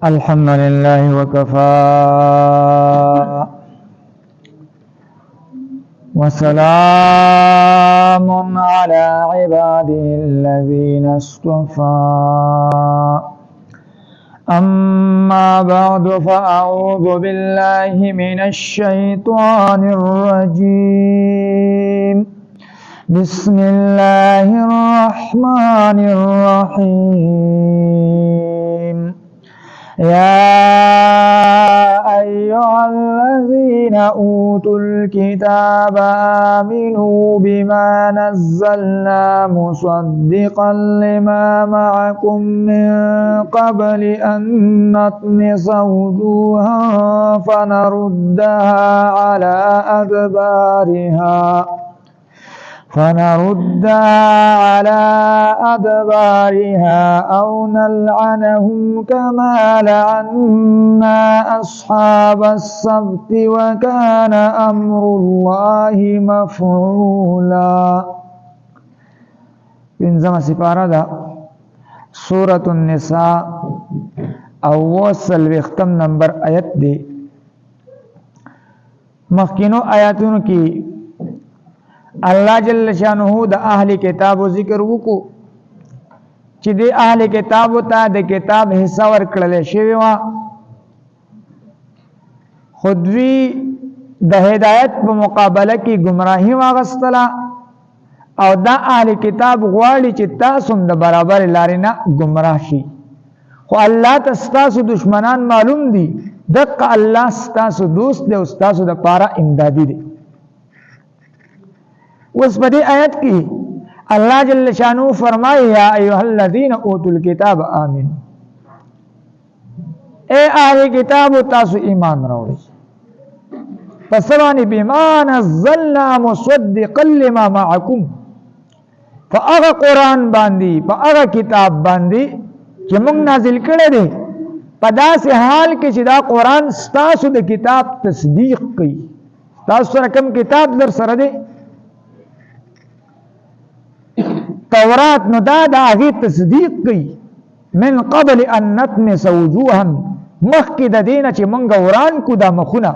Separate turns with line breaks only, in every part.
الحمد لله وكفى، وسلام على عباده الذين اصطفى. أما بعد، فأعوذ بالله من الشيطان الرجيم. بسم الله الرحمن الرحيم. يا أيها الذين أوتوا الكتاب آمنوا بما نزلنا مصدقا لما معكم من قبل أن نطمس وجوها فنردها على أدبارها أو نلعنهم كما لعنا أصحاب السبت، وكان أمر الله مفعولا. پنځمه سپاره ده، سورة النساء، او 47 نمبر آیت دی. مخکینو آیاتونو کې الله جل شانه د اهل کتابو ذکر وکړو چې د اهل کتابو ته د کتاب حصہ ورکړل شوی و، خو دوی د هدایت په مقابله کې گمراهي واغستله، او دا اهل کتاب غواړي چې تاسو هم د برابر لارې نه گمراه شي، خو الله ته ستاسو دشمنان معلوم دي. دقه الله ستاسو دوست دی او ستاسو د پاره امدادي دی. اوس په دې آیت کې الله جل شانو فرمایي: یا ایها الذین اوتوا الكتاب آمنوا. اے اهل کتاب، تاسو ایمان راوړئ. پس باندې؟ بما نزلنا مصدقا لما معكم، فهغه قرآن باندې، په هغه کتاب باندې چې موږ نازل کړی دی، په داسې حال کې چې دا قرآن ستاسو د کتاب تصدیق کوي. تاسو سره کوم کتاب در سره دی، تورات، نو دا د هغې تصدیق کوي. من قبل ان نطمس وجوها، مخکې د دې نه چې مونږ وران کو دا مخونه،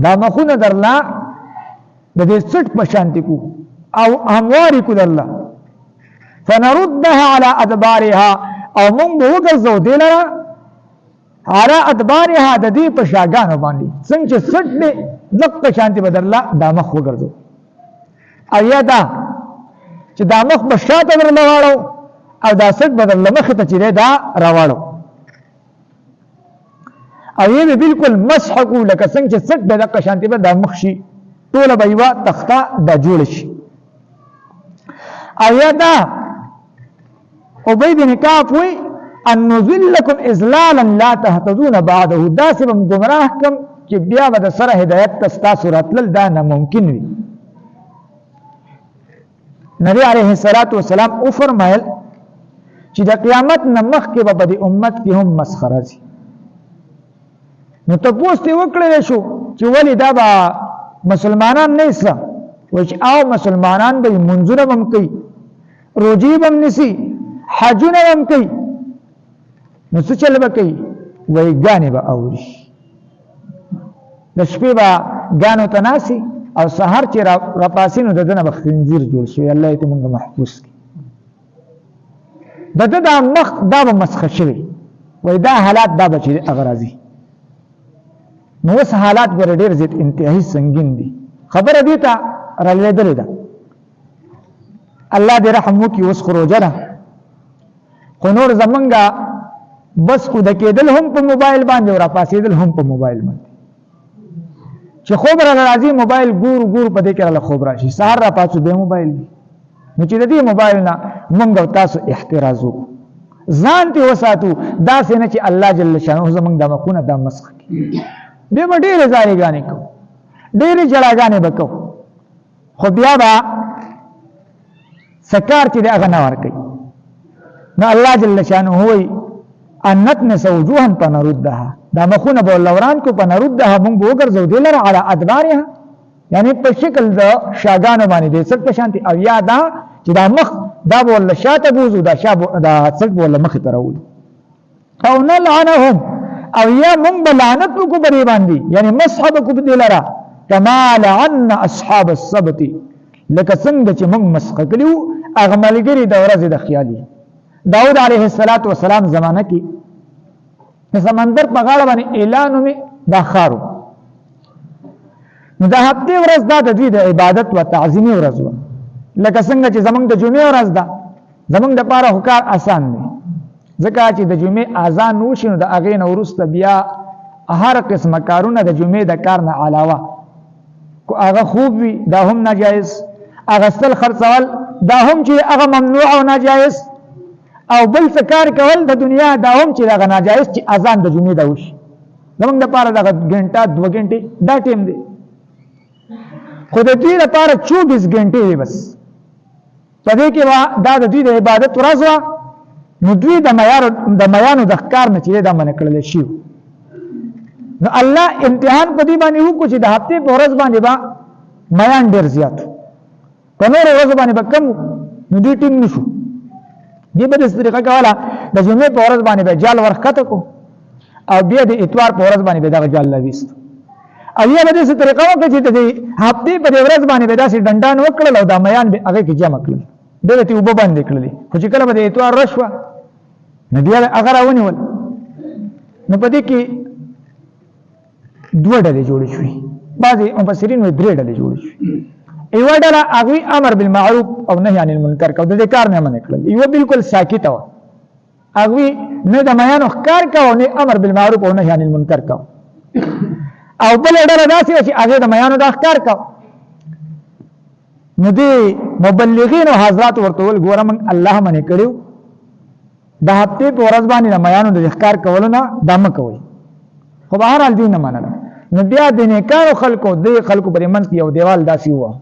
دا مخونه درلا د دې څټ په شانتې کو او همواري کو درلا، فنردها على ادبارها، او مونږ به وګرځو دې لره على ادبارها، د دې په شاګانو باندې. څنګه چې څټ دی، دقه شانتې به درلا دا مخ وګرځو، او یا دا چې دا مخ به شاته درله واړو او دا څټ به درله مخې ته چې دی دا راواړو، او یې به بالکل مسح کو، لکه څنګه چې څټ دی دقه شانتې به دا مخ شي، ټوله به یوه تخته دا جوړه شي. او یا دا ابی بن کعب وی: ان نذلکم اذلالا لا تهتدون بعده، داسې به ګمراه کم چې بیا به د سره هدایت ته ستاسو راتلل دا ناممکن وي. نبی علیه الصلاة والسلام او فرمایل چې د قیامت نه مخکې به په دې امت کې هم مسخ راځي. نو تپوس ترې وکړلی شو چې ولې دا به مسلمانان نه سه؟ وایي چې او مسلمانان به لمونځونه به هم کوي، روژې به هم نیسي، حجونه به هم کوي، نو څه چل به کوي؟ وایي ګانې به اوري، د شپې به ګانو ته ناسي او سهار چې راپاسي نو د ده نه به خنزیر جوړ شوی. الله یې ته مونږ محفوظ کړي. د ده دا مخ دا به مسخه شوی. وایي دا حالات دا به چې هغه راځي. نو اوس حالات ګوره ډېر زیات انتهایي سنګین دي، خبره دې ته رالوېدلې ده. الله دې رحم وکړي. اوس خو روژه ده، خو نور زمونږه بس اوده کېدل هم په موبایل باندې او راپاڅېدل هم په موبایل باندې. چې خوب را راځي موبایل ګور ګور، په دې کې راله خوب راشي، سهار را پاڅو بیا موبایل وي. نو چې د دې موبایل نه مونږ او تاسو احتراز وکړو، ځان ته وساتو، داسې نه چې الله جل شانه زمونږ د مخونه دا مسخ کړي. بیا به ډېرې زارېګانې کوو، ډېرې ژړاګانې به کوو، خو بیا به سکار چې دی هغه نه ورکوي. نو الله جل شانه وایي: ان نطمس وجوها فنردها، دا مخونه به الله وران کو، فنردها، مونږ به وګرځو دې لره، على ادبارها، یعنی په شکل د شاګانو باندې، د څټ په شانتي، او یا دا چې دا مخ دا به ورله شاته بوځو، دا شا دا څټ به ورله مخې ته راوړو، او نلعنهم. او یا مونږ به لعنت وکړو په دې باندې، یعنی مسح به کو په دې لره، کما لعنا اصحاب السبت، لکه څنګه چې مونږ مسخ کړي وو هغه ملګري د ورځې د خیالي. داود علیه الصلاة والسلام زمانه کې د سمندر په غاړه باندې اعلان نومې دا ښار و. نو د هفتې ورځ دا د دوی د عبادت و تعظیمي ورځ وه، لکه څنګه چې زمونږ د جمعې ورځ ده. زمونږ دپاره خو کار اسان دی، ځکه چې د جمعې اذان وشي نو د هغې نه وروسته بیا هر قسمه کارونه د جمعې د کار نه علاوه، کو هغه خوب وي دا هم ناجایز، اغستل خرڅول دا هم چې هغه ممنوع او ناجایز، او بل څه کار کول د دنیا دا هم چې دغه ناجایز چې اذان د جمعې دا وشي. زمونږ دپاره دغه ګنټه دوه ګنټې دا ټیم دی، خو د دوی لپاره 24 ګنټې دی بس. په دې کې دا د دوی د عبادت ورځ وه، نو دوی د معیار د میانو د ښکار نه چې دا منع کړل شي. نو الله امتحان په دې باندې وکړو چې د هفتې په ورځ باندې به میان ډېر زیات، په نورو ورځو باندې به کم، نو دوی ټینګ نشو. دوی به داسې طریقه کوله، د جمعې په ورځ باندې به جال ورښکته کو او بیا د اتوار په ورځ باندې به دغه جال لاویست، او یا به داسې طریقه وکړه چې د دې هفتې په دې ورځ باندې به داسې ډنډان وکړل او دا میان به هغې کې جمع کړل، بیا به ترې اوبه بندې کړلې، خو چې کله به د اتوار ورځ شوه نو بیا به هغه راونیول. نو په دې کې دوه ډلې جوړې شوې، بعضې مفسرین وایي درې ډلې جوړې شوې. یوه ډله هغوی امر بالمعروف او نهی عن المنکر کو، د دې کار نه منع کړل. یوه بالکل ساکته وه، هغوی نه د میانو ښکار کاوه، نه امر بالمعروف او نهی عن المنکر کاوه. او بله ډله داسې وه چې هغې د میانو دا ښکار کاوه. نو دې مبلغین او حضرات ورته وویل، ګوره موږ الله منع کړي د هفتې په ورځ باندې د میانو د ښکار کولو نه دا مه کوئ، خو بهرحال دوی نه منله. نو بیا د نیکانو خلکو دې خلکو پر منځ کې یو دیوال داسې وه،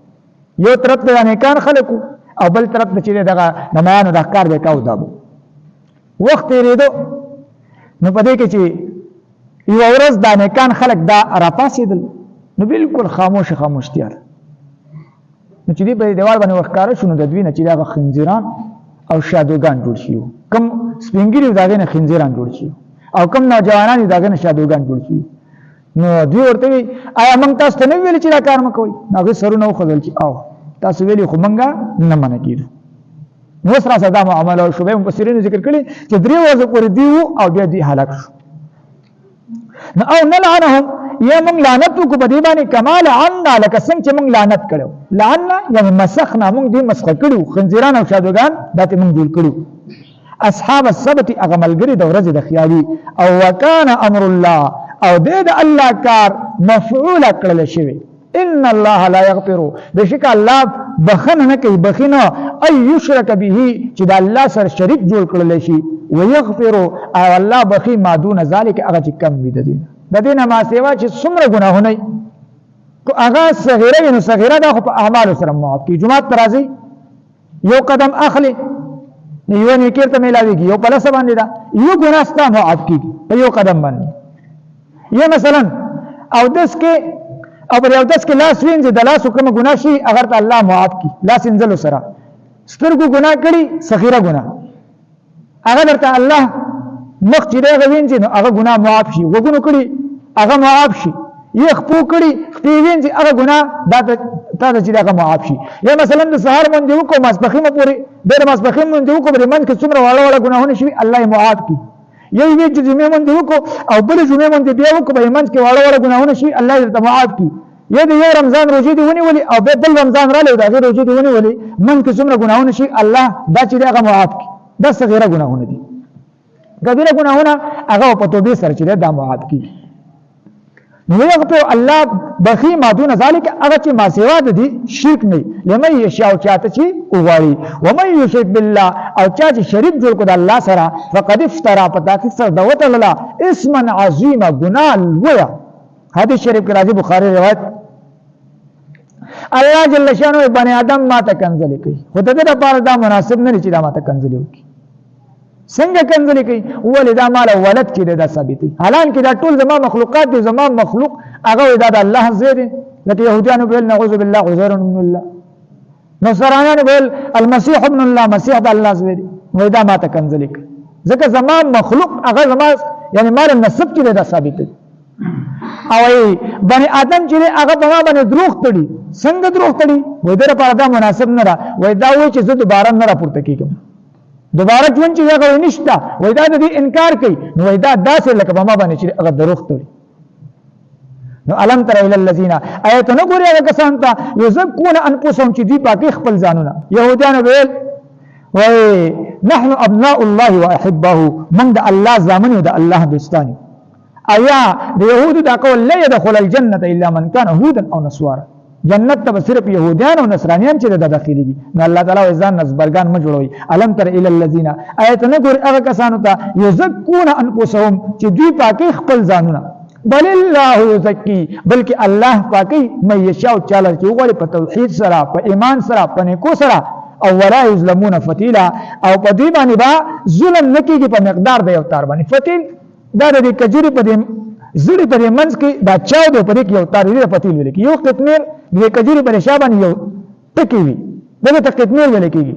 یو طرف ته د نیکان خلکو او بل طرف ته چې دغه د میانو د ښکار به کاو. دا وخت تېرېدو، نو په دې کې چې یوه ورځ دا نیکان خلک دا راپاڅېدل، نو بالکل خاموشه خاموشتیا ده. نو چې دوی په دیوال باندې ورښکاره شو، نو د دوی نه چې دغه خنزیران او شادوګان جوړ شي، کم سپینګیري د هغې نه خنزیران جوړ شي او کم نوجوانان د هغې نه شادوګان جوړ شي. نو دوی ورته وی، آیا موږ تاسو ته نه ویل چې دا کار مه کوئ؟ نو هغوی سرونه وښودل چې او تاسو ویلي، خو موږ نه منع کېدو. نو اوس راسره دا معامله وشو. بیا مفسرینو ذکر کړي چې درې ورځې پورې دوی وو او بیا دوی هلاک شو. نو او نلعنهم، یا موږ لعنت وکړو په دې باندې، کما لعنا، لکه څنګه چې موږ لعنت کړو. لعنا یعنی مسخنا، موږ دوی مسخ کړي، خنزیران او شادوګان داسې موږ جوړ کړي اصحاب السبت، هغه ملګري د ورځې د خیالي. او وکان امر الله، او دې د الله کار مفعول کړل شوی. ان الله لا یغفر، بشک الله بخنه نه کوي، بخنه ای یشرک به، چې د الله سره شریک جوړ کړل شي، ويغفر، او الله بخي ما دون ذلک، هغه چې کم وي د دین، د دین ما سیوا چې څومره ګناهونه کو هغه صغیره وي، نو صغیره دا خو په اعمالو سره معاف کی. جمعه ته راځي، یو قدم اخلي نو یو نیکیر ته میلاویږي، یو په لسه باندې دا یو ګناه ستا معاف کیږي په یو قدم باندې. یا مثلا او دس کې او پر یو دس کې لاس وینځي، د لاسو کومه ګناه شي هغه ته الله معاف کی لاس وینځلو سره. سترګو ګناه کړي صغیره ګناه، هغه درته الله مخ چې دی هغه وینځي نو هغه ګناه معاف شي. غوږونو کړي هغه معاف شي. یې خپو کړي، خپې وینځي، هغه ګناه دا تا ته چې هغه معاف شي. یا مثلا د سهار مونځ وکړو، ماسپښین پورې بیا د ماسپښین مونځ وکړو، په منځ کې څومره واړه واړه ګناهونه شوي الله یې معاف کړي. یو یوې چې جمعې مونځ وکړو او بلې جمعې مونځ بیا وکړو، په منځ کې واړه واړه ګناهونه شوي الله یې درته معاف کړي. یا د یو رمضان روژې دې ونیولې او بیا بل رمضان رالی او د هغې روژې دې ونیولې، منځ کې څومره ګناهونه شي الله دا چې دی هغه معاف کړي. دا صغیره ګناهونه دي. کبیره ګناهونه هغه په توبې سره چې دا معاف کړي. نو یغفر الله بخی ما دون ذلک، هغه چې ما سوا د دې شرک نه، لمن یشاء، چاته چې وغواړي. ومن یشرک بالله، او چا چې شریک جوړ کړ د الله سره، فقد افترا، په تحقیق سره د وتړله اسما عظیما، ګناه لویه. حدیث شریف کې راځي، بخاری روایت، الله جل شانه بنی آدم ما ته کنځلې کوي، خو د دې لپاره دا مناسب نه دی چې دا ما ته کنځلې وکړي. څنګه کنځلې کوي؟ ولې دا مال او ولد چې دا ثابتې، حالان کې دا ټول زما مخلوقات دي، زما مخلوق هغه دا د الله زوی دی. لکه يهوديانو ویل نعوذ بالله عزير ابن الله، نصرانیانو ویل المسيح ابن الله، مسیح د الله زوی دی. وای دا ما ته کنځلې کوي ځکه زما مخلوق هغه زما یعنی مال نسب چې دا ثابت دی. او ای بنی آدم چې هغه په ما باندې دروغ تړي، څنګه دروغ تړي؟ وای د لپاره دا مناسب نه ده. وای دا وای چې زه دوباره نه راپورته کېږم، دوباره ژوند چې هغه نشته. وای دا د دې انکار کوي، نو وای دا داسې لکه په ما باندې چې هغه دروغ تړي. نو الم تر الى الذين، ایت نه ګوري هغه کسان ته، یزکون انفسهم، چې دوی پاکي خپل ځانونه. يهودانو ویل وای نحن ابناء الله واحبه، من د الله زامن او د الله دوستان. ایا د يهودو دا قول لا يدخل الجنه الا من كان هودا او نصارا، جنت ته صرف يهوديان او نصرانيان چې د داخليږي. نو الله تعالی ځان نزبرګان ما جوړوي. الم تر الى الذين، ایت نه ګوري هغه کسانو ته، یزکون انفسهم، چې دوی پاکي خپل ځانونه. بل الله یزکی، بلکې الله پاکي مې یشاء، چاله چې وغواړي، په توحید سره، په ایمان سره، په نیکو سره. او ولا یظلمون فتیلا، او په دې باندې با ظلم نکېږي په مقدار د یو تار باندې. فتیل دا د کجوري په دې زړی په دې منځ کې دا چاو دی، په دې کې یو تار وي، فتیل ویل کېږي. یو قطمیر د کجوري پر شا باندې یو ټکی وي، دغه ته قطمیر ویل کېږي.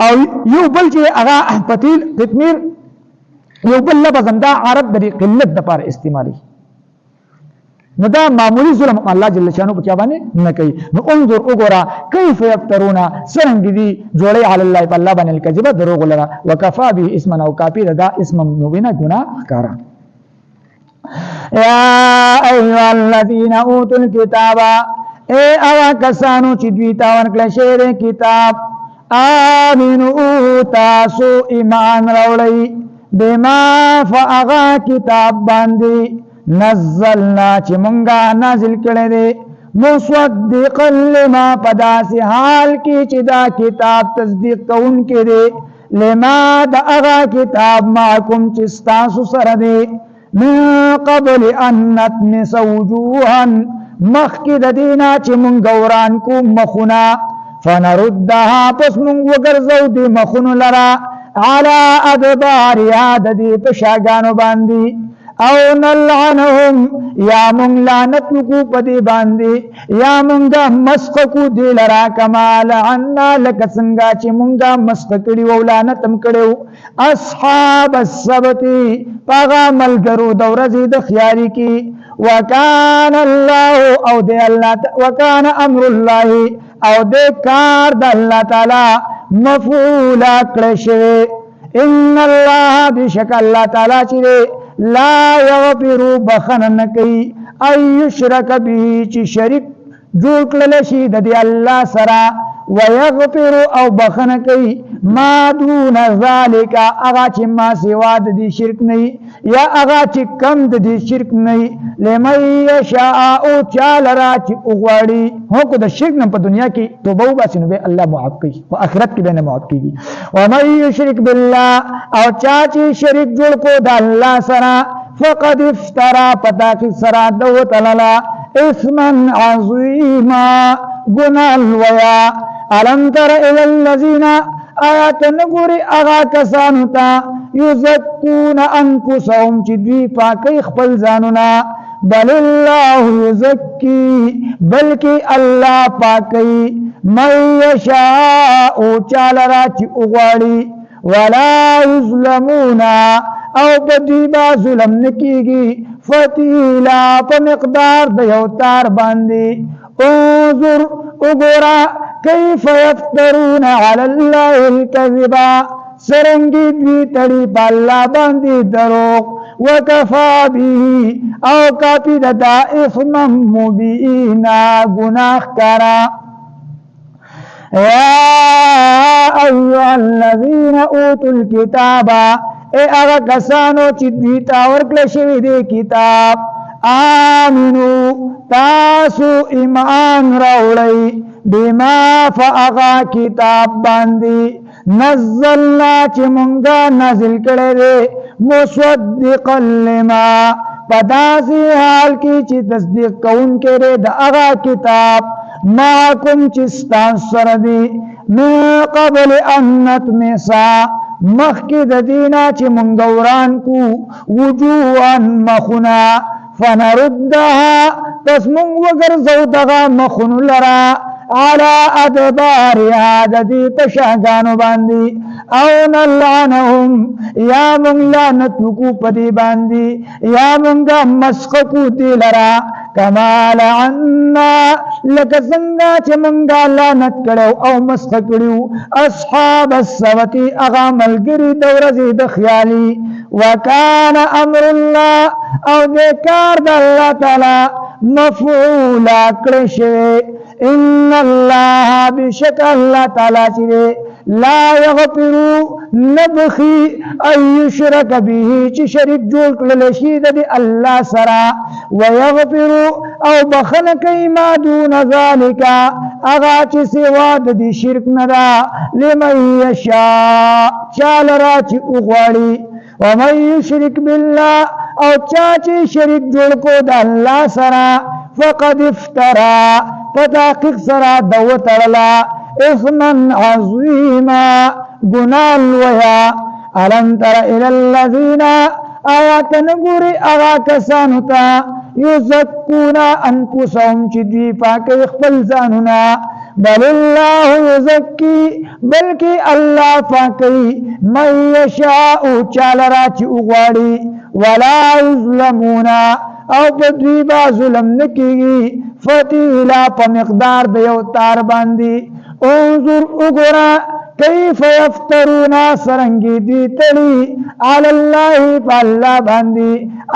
او یو بل چې هغه فتیل قطمیر یو بل لفظ هم دا عرب د دې قلت دپاره استعمالوي. نو دا معمولی ظلم الله جل شانو په چا باندې نه کوي. نو انظر، وګوره، کیف یفترون، څرنګه دي جوړي، علی الله، په الله باندې، الکذب، دروغ لره. وکفا به اسما، او کافی ده دا اسم مبینا، ګناه ښکارا. یا ایها الذین اوتوا الكتاب، اے هغه کسانو چې دوی ته ورکړل شوی دی کتاب، آمنو، تاسو ایمان راوړئ، بما، فاغا کتاب باندې، نزلنا، چې مونږه نازل کړی دی، مصدقا لما، پداسې حال کې چې دا کتاب تصدیق کوونکی دی، لما، د هغه کتاب، معکم، چې ستاسو سره دی، من قبل ان نطمس وجوها، مخکې د دې نه چې مونږ وران کو مخونه، فنردها، پس مونږ وګرځو دې مخونو لره، علی ادبارها، د دې په شاګانو باندې، او نلعنهم، یا مونږ لعنت وکړو په دې باندې، یا مونږ مسخ کو دې لرا، کما لعنا، لکه څنګه چې مونږ مسخ کړي وو، لعنت هم کړي وو، اصحاب السبت، پاغه ملګرو د ورځې د خیاري کې. وکان الله، او دی الله، وکان امر الله، او د کار د الله تعالی مفعولا، کړی شوی. ان الله، بشک الله تعالی چې لا یغفر، بخنه نه کوي، ای یشرک به، چې شریک جوړ کړل شي د دې الله سره، ويغفر، او بخنه کوي، ما دون ذالک، هغه چې ما سوا د دې شرک نه، یا هغه چې کم د دې شرک نه، لمن یشاء، او چا لرا چې وغواړي. هو کو د شرک نه په دنیا کې توبه وباسي نو به الله معاف کوي، په آخرت کې به نه معاف کیږي. ومن یشرک بالله، او چا چې شریک جوړ کو د الله سره، فقد افترا، پتا کی سرا دو تللا، اسما عظیما، گناہ لویا. الم تر الى الذین، آیات نګوري هغه کسانو ته، یزکون انفسهم، چې دوی پاکي خپل ځانونه. بل الله یزکی، بلکې الله پاکي، من یشاء، چاله را چې وغواړي، ولا یظلمون، او په دوی با ظلم نکیږي، فتیلا، په مقدار د یو تار باندې. انظر، وګوره، کیف یفترون علی الله الكذب، سرنګي دوی تړي په الله باندې دروغ. وکفا به، او کافی د دا، اثم مبینا، ګناه ښکاره. یا ایها الذین اوتوا الكتاب، اے هغه کسانو چې دوی ته ورکړل شوی دی کتاب، آمنو، تاسو ایمان راوړئ، بما، فاغا کتاب باندې، نزلنا، چې مونږه نازل کړی دی، مصدقا لما، په داسې حال کې چې تصدیق کوونکی دی د هغه کتاب، معکم، چې ستاسو سره دی، من قبل ان نطمسا، مخکې د دینه چې مونږ وران کو، وجوها، مخونه، فنردها، پس مونږ وګرځو دغه مخونو لره، على ادبارها، د دې په شاګانو باندې، او نلعنهم، یا مونږ لعنت وکړو په دې باندې، یا مونږه مسخ کو دې لرا، کما لعنا، لکه څنګه چې مونږه لعنت کړو او مسخ کړو اصحاب السبت، هغه ملګري د ورځې د خیالي. وکان امر الله، او د کار د الله تعالی مفعولا کړی شوی. ان الله، بشک الله تعالی چې لا یغفرو، نبخي، ان یشرک به، چې شریک جوړ کړل شي د الله سره، ويغفر، او بخنه کوي، ما دون ذالک، هغه چې سوا د دې شرک نه ده، لمن یشاء، چاله را چې وغواړي. ومن یشرک بالله، او چا چې شریک جوړ کو د الله سره، فقد افترا، په تحقیق سره د وتړله، اثما عظیما، ګناه لویه. الم تر الی الذین، آیا ته نه ګورې هغه کسانو ته، یزکون انفسهم، چې دوی پاکوي خپل ځانونه؟ بل الله یزکی، بلکې الله پاکوي، من یشاء، چا لره چې وغواړي، ولا یظلمون، او په دوی به ظلم نه کېږي، فتیلا، په مقدار د یو تار باندې. انظر، وګوره، کیف یفترون، سرنګي دی تړي، علی الله، په الله باندې،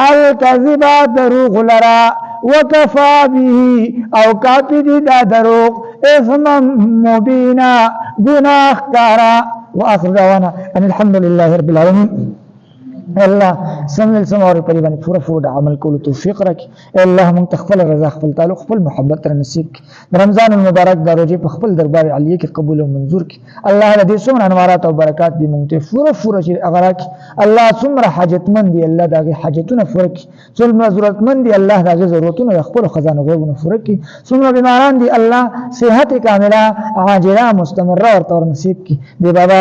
الکذب، دروغ لرا، وکفا به، او کافی دی دا دروغ، اثما مبینا، ګناه ښکارا. واخر دعوانا ان الحمد لله رب العالمین. الله سم سم اور په دې باندې پوره پوره عمل کولو توفیق راکړي. الله مونږ ته خپل رضا، خپل تعلق، خپل محبت را نصیب کړي. د رمضان المبارک د روزې په خپل دربار عالیه کې قبول او منظور کړي. الله د دې څومره انوارات او برکات دي مونږ ته پوره پوره چې هغه راکړي. الله څومره حاجتمند دي، الله د هغې حاجتونه پوره کړي. څومره ضرورتمند دي، الله د هغې ضرورتونه د خپلو خزانو غیبونو پوره کړي. څومره بیماران دي، الله صحت کامله، عاجله، مستمره ورته ور نصیب کړي. دی بابا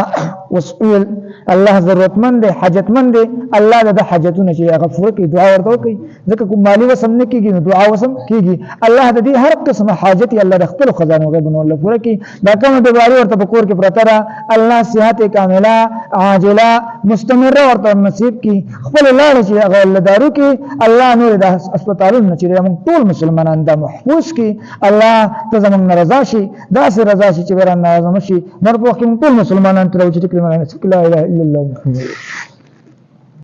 اوس ویل، الله ضرورتمند دی، حاجتمند دی، الله د حاجتونه چې هغه پوره کړي. دعا ورته وکړي، ځکه کوم مالي وسم نه کېږي نو دعا وسم کېږي. الله د دې هر قسم حاجت الله د خپل خزانو غیبونو الله پوره کړي. دا کومه بیماري ورته په کور کې پرته ده، الله صحت کامله، عاجله، مستمره ورته نصیب کړي. خپل لاړې چې هغه الله دارو کې، الله نور د هسپتالونو چې موږ ټول مسلمانان دا محفوظ کړي. الله ته زموږ رضا شي، داسې رضا شي چې ورنه ناراضه شي. نور په وخت کې موږ ټول مسلمانان ته چې کلمه لا اله الا الله محمد.